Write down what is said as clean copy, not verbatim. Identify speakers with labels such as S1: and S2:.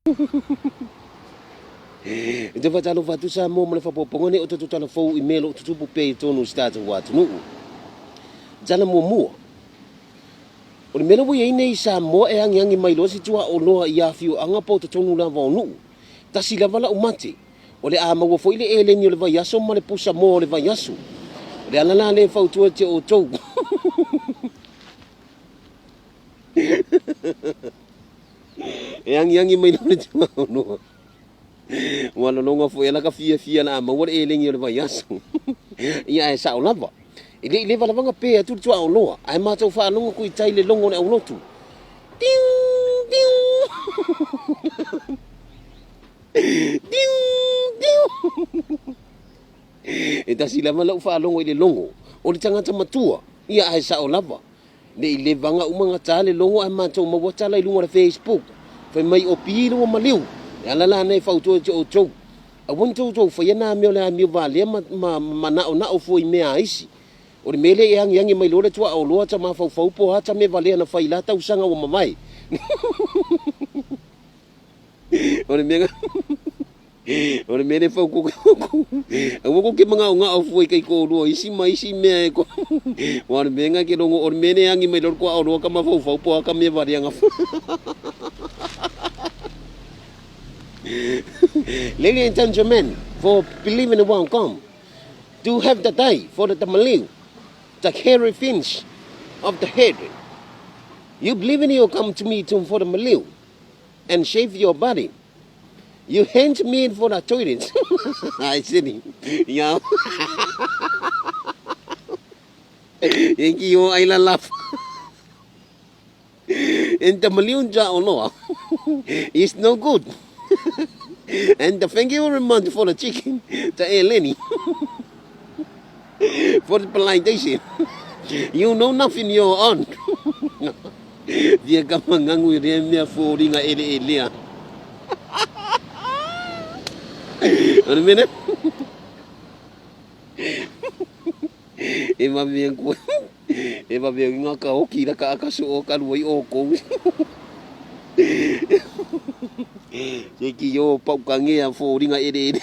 S1: E te whakatalofa atu Samoa ma le whapoponga nei o tatou tala fou i mea o lo o tutupu pea i totonu o si tatou atunuu. Tala muamua, o le mea la ua i ai nei i Samoa e agiagi mai loa si tuaoloa i afioaga po o totonu lava o nuu. Tasi lava lau mate, o le a maua foi le eleni o le vaiaso ma le pusa moa o le vaiaso. O le ala la lea e fautua te outou. E agiagi mai loa le tuaoloa. Ua lologa foi ala ka fiafia la a maua le elegi o le vaiaso. Ia ae sao lava. E le i leva lava na pe atu le tuaoloa, ae matou faalogo atu i tai le logo o le aulotu. Tiu, tiu. Tiu, tiu. E tasi lava lau faalogo i le logo o le tagata matua. Ia ae sao lava. Ne i levaga uma gata le logo ae matou maua tala i luga o le Facebook. Fai mai o pi ua maliu. E ala la nei fautua te outou. Aua ni toutou faia nā mea o le amio valea ma, ma, ma manaonao fua i mea a isi. O le mea lea e agiagi mai loa le tuaoloa ta mafaufau po o a ta mea valea na fai i la tausaga ua mavae. O le mea O le mea lea fautua atu, aua kou te magaogao fua i taitoalua o isi ma isi mea e Aua o le mea lena e te logo, o le mea lea e agi mai loa le tuaoloa ka mafaufau po o a ka mea valea na Ladies and gentlemen, for believing and welcome to have the day for the Tamaliu, the hairy fins of the head. You believe in you come to me to for the Maliu and shave your body. You hand me for the toilet. I said, yeah. Thank you, I laugh. And the million oloa is no good. And thank you very much for the chicken, the eleni, for the plantation. You know nothing you're on. Via ka mangangu i rea mea fōringa ere e lea. O le mea E mawea koe. E mawea i ngā ka hoki ra ka akaso o ka rua i o kou. Te ki o paukangea fōringa ere ere.